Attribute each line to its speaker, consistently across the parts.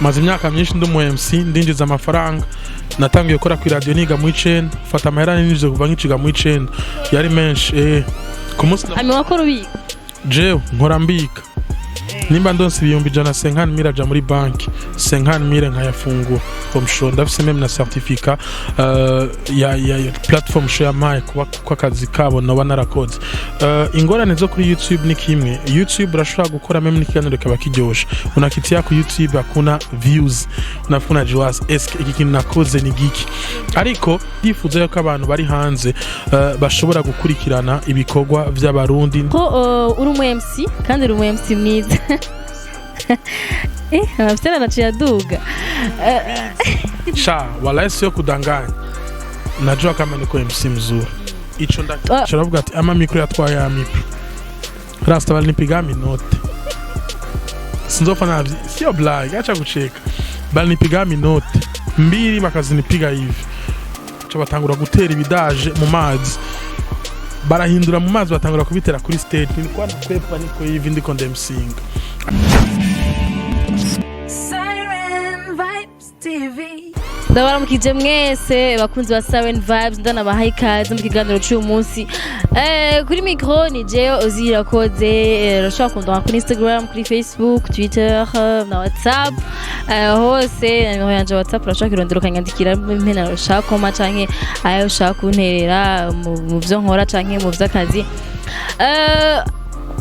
Speaker 1: Maze imyaka myinshi ndi umu MC, ndinjiza amafaranga. Natangiye gukora ku radio niga mu icenda. Fata amahera ninjize kuva nkiciga mu icenda, yari menshi ku munsi.
Speaker 2: Hanyuma wakora ubika?
Speaker 1: Jewe nkora mbika. Nimba ndonse 100,000, 50 000 aja muri banki, 50 000 nkayafungura. Platform show, ndafise même na certificat ya platform show yampaye kuba kuko akazi kabo noba narakoze. Ingorane zo kuri YouTube ni kimwe: YouTube urashobora gukora même n'ikiganiro kaba kiryoshe, unakitia ku YouTube hakuna views, unafuna jiwazi: eske iki kintu nakoze ni giki? Ariko ndifuza yuko abantu bari hanze bashobora gukurikirana ibikorwa vy'Abarundi.
Speaker 2: Ko uri umu MC kandi uri umu MC mwiza, amafite naciye aduga.
Speaker 1: Sha, wallahi sio kudanganya, najua kama niko MC mzuri. Ico ndavuga ati ama micro yatwaye ya micro rasta balinipiga minote, sinzofa navyi, sio blague, acha kucheka. Balinipiga minote mbili, bakazinipiga hivi, ca batangura gutera ibidaje mu mazi, barahindura mu mazi, batangura kubitera kuri stage. Nilikuwa nakwepa, niko hivi, ndiko ndemsinga.
Speaker 3: Siren Vibes TV.
Speaker 2: Ndabaramukije mwese bakunzi ba Siren Vibes, ndanabahaye ikaze mu kiganiro cy'uyu munsi. Kuri micro ni jewe Ozirakoze. Urashobora kundonka kuri Instagram, kuri Facebook, Twitter na WhatsApp, hose na nimero yanje ya WhatsApp urashobora kurondera ukanyandikira impena ushaka koma canke ayo ushaka kunterera mu vyo nkora canke mu vy'akazi.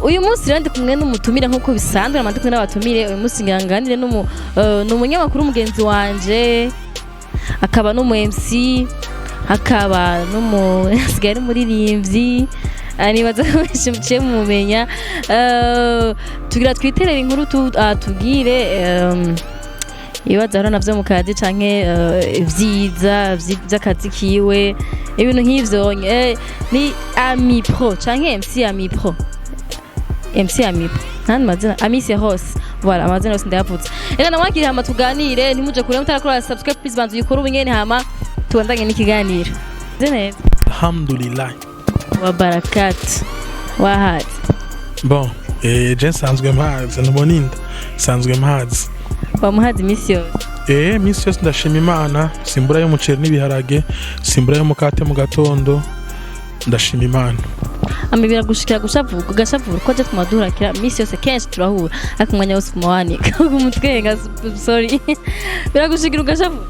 Speaker 2: Uyu munsi rero ndi kumwe n'umutumire nk'uko bisanzwe nama ndi kumwe n'abatumire. Uyu munsi ngira nganire n'umunyamakuru mugenzi wanje, akaba n'umu MC, akaba n'umu asigaye ari umuririmbyi. Nibaza ko benshi muciye mumumenya. Tugira twiterere inkuru, tubwire ibibazo ahura navyo mu kazi canke ivyiza vy'akazi kiwe, ibintu nk'ivyo. Ni Ami Pro canke MC Ami Pro, MC Ami Pro, ntandi mazina, Ami hose, voilà, amazina yose ndayavutse. Reka namwakire hama tuganire. Ntimuje kure mutarakora subscribe, please banza uyikore ubu nyene, hama tubandanye n'ikiganiro. Meze neza?
Speaker 1: Alhamdulillah.
Speaker 2: Wa barakat, wahaze?
Speaker 1: Bon, je nsanzwe mpazi, ntubona inda, nsanzwe mpazi.
Speaker 2: Wamuhaze iminsi yose?
Speaker 1: Minsi yose, ndashima Imana. Simbura y'umuceri n'ibiharage, simbura y'umukate mu gatondo, ndashima Imana.
Speaker 2: Ami, biragushikira gushavuga, ugashavura? Ko je twuma duhurakira iminsi yose, kenshi turahura, ariko umwanya wose uguma wanika umutwenga. Sorry, biragushikira ugashavura?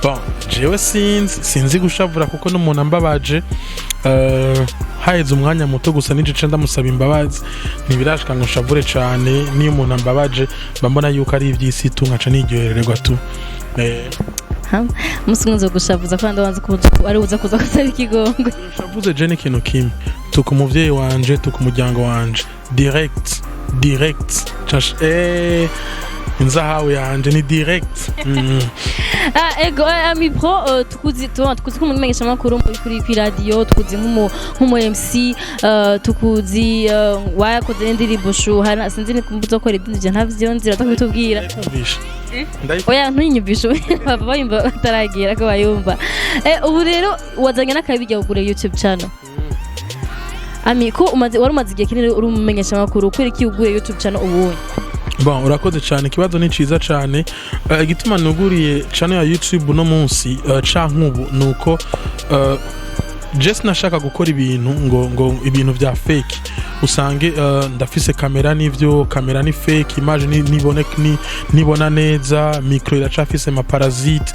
Speaker 1: Bon, jewe sinzi gushavura, kuko n'umuntu ambabaje, haheze umwanya muto gusa n'igice ndamusaba imbabazi. Ntibirashika ngo nshavure cane. Niyo umuntu ambabaje, mba mbona yuko ari ivy'isi tu, nkaca niryohererwa tu.
Speaker 2: Ha? Umunsi umwe nzogushavuza kandi wanze ko ari uza kuza gusaba ikigongwe.
Speaker 1: Shavuze je ni ikintu kimwe: tuka umuvyeyi wanje, tuka umuryango wanje, direct direct. Inzahabu yanje ni direct.
Speaker 2: Ah, ego. Ami Pro, tukuzi tukuzi nk'umumenyeshamakuru muri kuri radio, tukuzi nk'umu MC, tukuzi wakoze n'indirimbo Shuha. Sinzi ni kumbuza ko idindi je ntavyo nzira kubitubwira.
Speaker 1: Ndayikumvisha.
Speaker 2: Oya, ntuyinyumvishe, baba bayumva bataragira ko bayumva. Ubu rero wazanye n'akabijya kugura YouTube channel. Ami, ko umaze, wari umaze igihe kinini uri umumenyeshamakuru, kubera iki uguye YouTube channel ubunye?
Speaker 1: Bon, urakoze cyane, ikibazo ni ciza cyane. Igituma nuguriye channel ya YouTube uno munsi canke ubu nuko je sinashaka gukora ibintu ngo ibintu vya fake. Usange ndafise kamera n'ivyo kamera ni fake, image ni nibone ni nibona neza, micro iracafise ma parasite.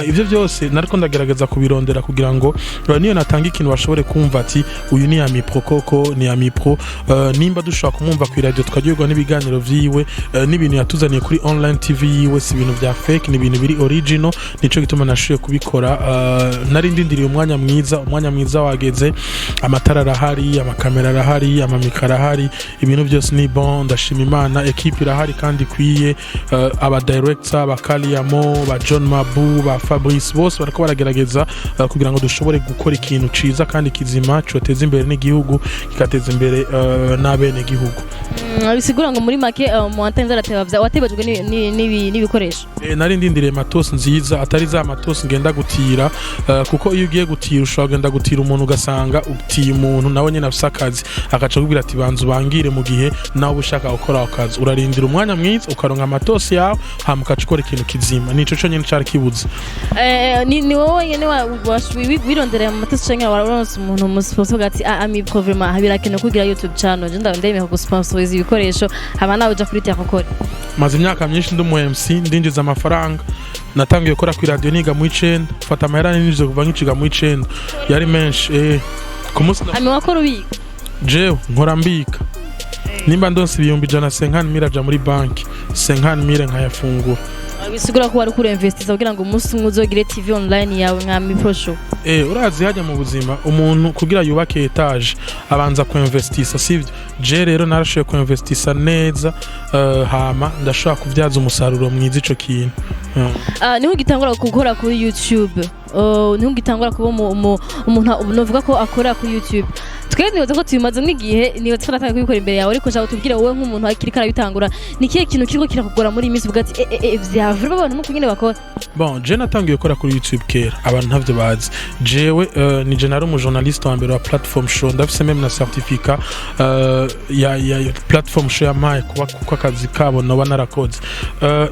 Speaker 1: Ivyo byose nariko ndagerageza kubirondera kugira ngo niyo natanga ikintu bashobore kumva ati uyu ni Ami Pro koko, ni Ami Pro. Nimba dushobora kumwumva ku radio, tukaryoherwa n'ibiganiro vyiwe, n'ibintu yatuzaniye kuri online TV yiwe, si ibintu vya fake, ni ibintu biri original. Nico gituma nashoboye kubikora. Nari ndindiriye umwanya mwiza, umwanya mwiza wageze. Amatara arahari, amakamera arahari, amamikro arahari, ibintu byose ni bon, ndashima Imana. Equipe irahari kandi ikwiye, aba director ba Kaliamo, ba John Mabu, ba Fabrice, bose bariko baragerageza kugira ngo dushobore gukora ikintu ciza kandi kizima coteza imbere n'igihugu, kigateza imbere n'abene gihugu.
Speaker 2: Bisigura ngo muri make mu watenze arateba, watebajwe n'ibikoresho.
Speaker 1: Nari ndindiriye matos nziza, atari za matos ngenda gutira, kuko iyo ugiye gutira ushobora kugenda gutira. gutira umuntu, ugasanga utiye umuntu nawe nyene afise akazi, agaca akubwira ati: "Banza ubangire." Mu gihe nawe uba ushaka gukora ako kazi, urarindira umwanya mwiza, ukaronka amatosi yawe, hama ukaca ukora ikintu kizima. Nico conyene cari kibuze.
Speaker 2: Ni wowe wenyene wirondereye mu matasi, canke waronse umuntu umusponsor ati: "Ah, Ami Pro, vraiment birakenewe kugira YouTube channel, je ndemeye kugusponsoriza ibikoresho, hama nawe uja kuri terrain ukore"?
Speaker 1: Maze imyaka myinshi ndi umu MC, ndinjiza amafaranga. Natangiye gukora ku radio niga mu icenda. Mfata amahera ninjiza kuva nkiciga mu icenda, yari menshi ku munsi.
Speaker 2: Ami, wakora ubika?
Speaker 1: Jewe nkora mbika. Nimba ndonse 100,000, 50 mille aja muri banki, 50 mille nkayafungura.
Speaker 2: Bisigura ko wari kurinvestisa kugira ngo umunsi umwe uzogire TV online yawe nka Ami Pro Show.
Speaker 1: Urazi hajya mu buzima, umuntu kugira yubake étage abanza kuinvestisa, sivyo? Je rero narashoboye kuinvestisa neza, hama ndashobora kubyaza umusaruro mwiza ico kintu.
Speaker 2: Niho ugitangura gukora kuri YouTube, niho ugitangura kuba umuntu novuga ko akora kuri YouTube. Twe nibaza ko tubimaze nk'igihe, nibaza ko natangiye kubikora imbere yawe, ariko nshaka tubwire wowe nk'umuntu akiri karabitangura, ni ikihe kintu kiriko kirakugora muri iyi minsi uvuga ati: "Eh, eh, eh, vya vraiment abantu nuko nyene bakora"?
Speaker 1: Bon, je natangiye gukora kuri YouTube kera, abantu ntavyo bazi. Jewe ni je nari umujournaliste wa mbere wa platform show. Ndafise même na certificat ya platform show yampaye kuba, kuko akazi kabo noba narakoze.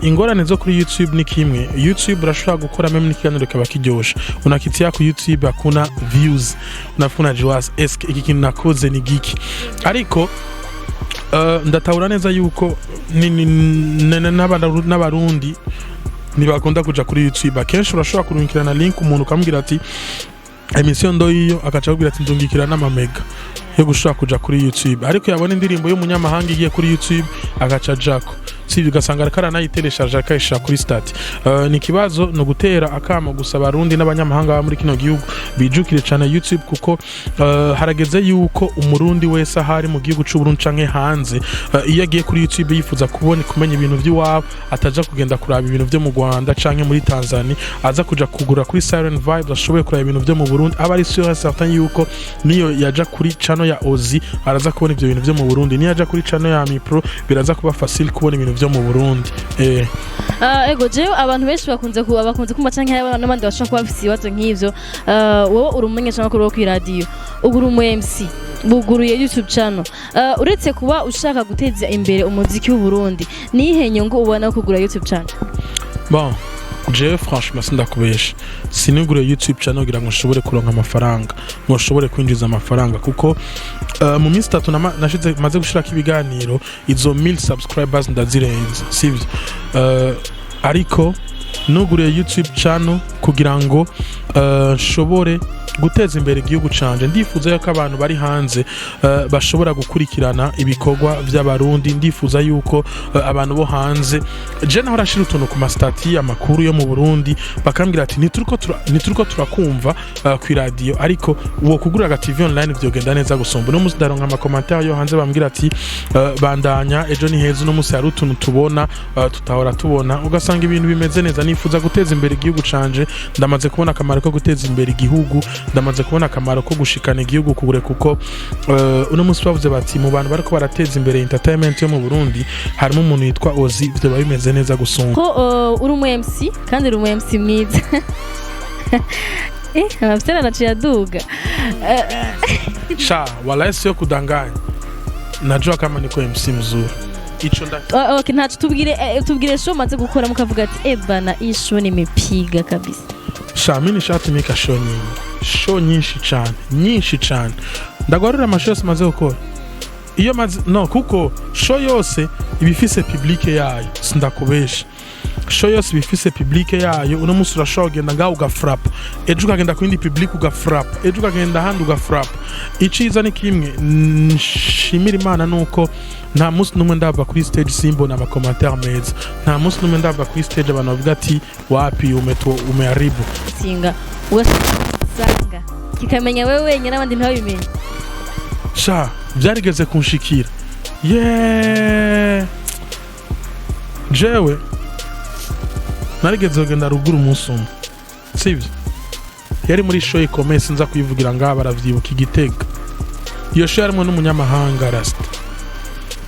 Speaker 1: Ingorane zo kuri YouTube ni kimwe: YouTube urashobora gukora même n'ikiganiro kaba kiryoshe, unakitia ku YouTube hakuna views, unafuna jiwaza: "Eske iki kintu nakoze ni giki?" Ariko ndatahura neza yuko n'Abarundi ntibakunda kuja kuri YouTube. Akenshi urashobora kurungikirana link umuntu, ukamubwira ati: "Émission ndo yiyo", agaca akubwira ati: "Ndungikira n'amamega yo gushobora kuja kuri YouTube." Ariko yabona indirimbo y'umunyamahanga igiye kuri YouTube, agaca ajako, sivyo? Ugasanga ariko aranayitereshaje, akayishira kuri statut. Ni ikibazo. Ni ugutera akamo gusa Abarundi n'abanyamahanga baba muri kino gihugu bijukire cyane YouTube, kuko harageze yuko Umurundi wese ahari mu gihugu c'u Burundi canke hanze, iyo agiye kuri YouTube yifuza kubona kumenya ibintu by'iwabo, ataja kugenda kuraba ibintu vyo mu Rwanda canke muri Tanzania, aza kuja kugura kuri Siren Vibes, ashoboye kuraba ibintu vyo mu Burundi, aba ari sûr et certain yuko niyo yaja kuri channel ya Ozi araza kubona ivyo bintu vyo mu Burundi, niyo yaja kuri channel ya Mipro biraza kuba facile kubona ibintu vyo mu Burundi.
Speaker 2: Ego, jewe abantu benshi bakunze kumva canke hari n'abandi bashobora kuba bafise ibibazo nk'ivyo. Wowe uri umumenyeshamakuru wo kw'iradiyo, ubu uri umu MC, buguruye YouTube channel. Uretse kuba ushaka guteza imbere umuziki w'u Burundi, niyihe nyungu ubona kugura YouTube channel?
Speaker 1: Bon, jewe franchement sindakubesha, sinigure YouTube channel kugira ngo nshobore kuronka amafaranga, ngo nshobore kwinjiza amafaranga, kuko mu minsi 3 nashize maze gushirako ibiganiro, izo 1000 subscribers ndazirenza, sivyo? Ariko nuguriye YouTube channel kugira ngo nshobore guteza imbere igihugu canje. Ndifuza yuko abantu bari hanze bashobora gukurikirana ibikorwa by'Abarundi. Ndifuza yuko abantu bo hanze, je naho arashira utuntu ku mastatut, amakuru yo mu Burundi, bakambwira ati: "Ntituriko turakumva ku radio, ariko uwo kugura aga TV online vyogenda neza gusumba." Uno munsi ndaronka amacommentaire yo hanze bambwira ati: "Bandanya, ejo ni heza. Uno munsi hari utuntu tubona tutahora tubona", ugasanga ibintu bimeze neza. Nifuza guteza imbere igihugu canje. Ndamaze kubona akamaro ko guteza imbere igihugu, ndamaze kubona akamaro ko gushikana igihugu kure, kuko uno munsi bavuze bati: "Mu bantu bariko barateza imbere entertainment yo mu Burundi harimo umuntu yitwa Ozi", vyoba bimeze neza gusumba.
Speaker 2: Ko uri umu MC kandi uri umu MC mwiza, amafisera anaciye aduga.
Speaker 1: Sha, walahi sio kudanganya, najua kama niko MC mzuri. Ico nda
Speaker 2: Okay, ntaco, tubwire, tubwire show umaze gukora mukavuga ati: "Eh bana, iyi show nimepiga kabisa."
Speaker 1: Sha, mi nishatumika show nyingi, show nyinshi cane, nyinshi cane. Ndagwarura amashow yose maze gukora iyo maze no, kuko show yose iba ifise public yayo. Sindakubesha, show yose iba ifise public yayo. Uno munsi urashobora kugenda ngaho ugafrapa, ejo ukagenda ku yindi public ugafrapa, ejo ukagenda ahandi ugafrapa. Iciza ni kimwe nshimira Imana, nuko nta munsi n'umwe ndava kuri stage simbona amacommentaire meza. Nta munsi n'umwe ndava kuri stage abantu bavuga ati: "Wapi, umeharibu."
Speaker 2: Singa ugasanga kikamenya wewe wenyine, n'abandi ntibabimenye.
Speaker 1: Sha, byarigeze kunshikira ye. Jewe narigeze kugenda ruguru umunsi umwe, sibyo? Yari muri show ikomeye, sinza kuyivugira ngaha, baravyibuka, Igitega. Iyo show yarimwo n'umunyamahanga rasta.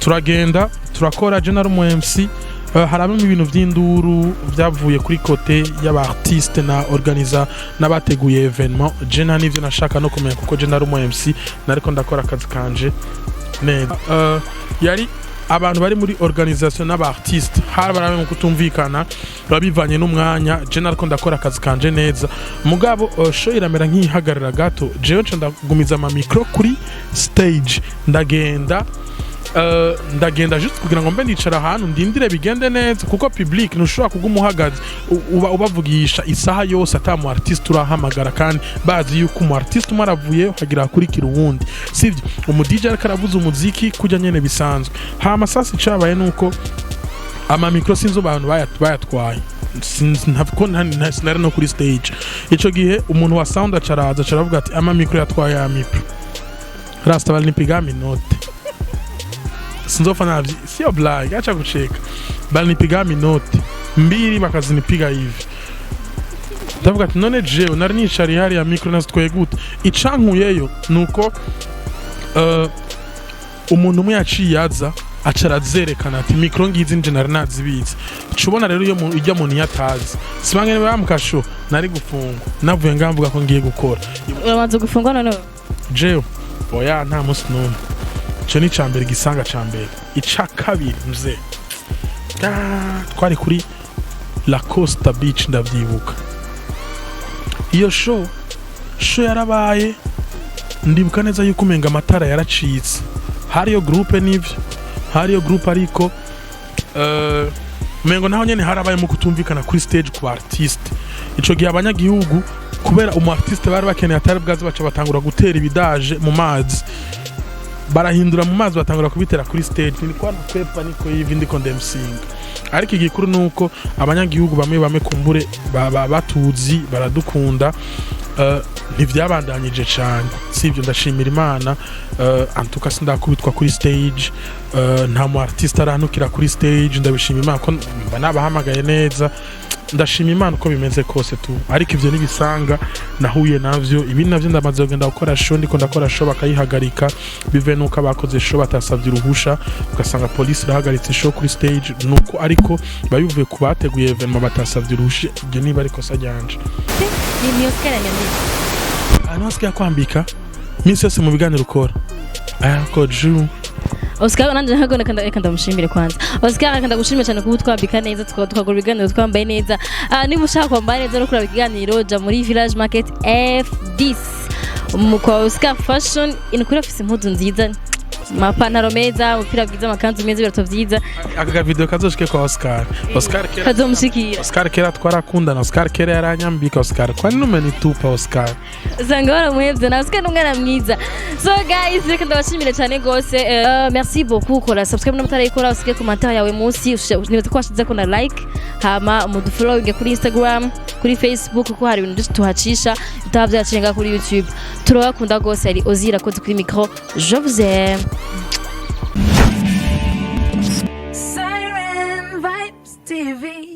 Speaker 1: Turagenda turakora, je nari umu MC. Harabamo ibintu vy'induru vyavuye kuri côté y'aba artiste na organisa n'abateguye événement. Je nta n'ivyo nashaka no kumenya, kuko je nari umu MC, nariko ndakora akazi kanje neza. Yari abantu bari muri organisation n'aba artiste, hari mu kutumvikana, biba bivanye n'umwanya. Je nariko ndakora akazi kanje neza, mugabo show iramera nk'ihagarara gato. Jewe nca ndagumiza ama micro kuri stage, ndagenda just kugira ngo mbe nicara ahantu ndindire bigende neza, kuko public ntushobora kuguma uhagaze uba ubavugisha isaha yose ata mu artiste urahamagara, kandi bazi yuko umu artiste umwe aravuye hagira hakurikira uwundi, sivyo? Umu DJ ariko aravuza umuziki kujya nyene bisanzwe. Hama sasa icabaye nuko ama micro sinzi abantu bayatwaye. Ntabwo sinari no kuri stage ico gihe. Umuntu wa sound acaraza, acaravuga ati ama micro yatwaye ya micro. Rasta, balinipiga menottes. Sinzofa navyi, sio blague, acha kucheka. Balinipiga menottes mbili, bakazinipiga hivi. Ndavuga ati none jewe nari nicariye hariya, micro nazitwaye gute? Icankuyeyo nuko umuntu umwe yaciye aza, aca arazerekana ati micro ngizi, nje nari nazibizi. Cubona rero iyo ijya muntu iyo atazi sibangene bamukasho, nari gufungwa. Navuye ngaha mvuga ko ngiye gukora.
Speaker 2: Urabanza gufungwa noneho?
Speaker 1: Jewe oya, nta munsi n'umwe. Ico ni icambere, igisanga ca mbere. Ica kabiri, mzee, twari kuri La Costa Beach, ndavyibuka. Iyo show yarabaye, ndibuka neza yuko umenga amatara yaracitse. Hariyo groupe, nivyo, hariyo groupe, ariko umengo naho nyene harabayemo kutumvikana kuri stage ku artiste. Ico gihe abanyagihugu, kubera umu artiste bari bakeneye atari bwaze, baca batangura gutera ibidaje mu mazi, barahindura mu mazi, batangura kubitera kuri stage. Nilikuwa nakwepa, niko hivi, ndiko ndemsinga. Ariko igikuru nuko abanyagihugu bamwe bamwe kumbure batuzi, baradukunda. Ntivyabandanyije cane, sivyo? Ndashimira Imana. Antuka sindakubitwa kuri stage, nta mu artiste arantukira kuri stage. Ndabishima Imana ko mba nabahamagaye neza. Ndashima Imana uko bimeze kose tu. Ariko ivyo nibisanga nahuye navyo. Ibindi navyo, ndamaze kugenda gukora show, ndiko ndakora show bakayihagarika bive nuko abakoze show batasavye uruhusha, ugasanga police irahagaritse show kuri stage. Nuko ariko biba bivuye ku bateguye événement batasavye uruhusha. Ibyo niba ari ikosa ryanje.
Speaker 2: Ni Oscar yanyanditse.
Speaker 1: Ahantu hasigaye kwambika iminsi yose mu biganiro ukora ariko ju
Speaker 2: Oscar nanje ntabwo reka ndamushimire kwanza. Oscar, reka ndagushimire cyane kuba utwambika neza, tukagura ibiganiro twambaye neza. Niba ushaka kwambara neza no kuraba ikiganiro, ja muri Village Market F10 mu kwa Oscar Fashion. Inukuri afise impuzu nziza, amapantaro meza, umupira bwiza, amakanzu meza, ibirato vyiza.
Speaker 1: Aka video kazoshike kwa Oscar. Oscar kera
Speaker 2: Kazomushikira.
Speaker 1: Oscar kera twarakundana. Oscar kera yaranyambika. Oscar, kwani numenitupa, Oscar?
Speaker 2: Usanga baramuhevye na Oscar ni umwana mwiza. So guys, reka ndabashimire cyane gose. Merci beaucoup. Kora subscribe n'umutarayikora, usige commentaire yawe munsi, nibaza ko washize ko na like, hama mudufollowing kuri Instagram, kuri Facebook, kuko hari ibintu byinshi tuhacisha bitaba byaciye ngaha kuri YouTube. Turabakunda gose. Ari Ozira akoze kuri micro. Je vous aime.
Speaker 3: Siren Vibes TV.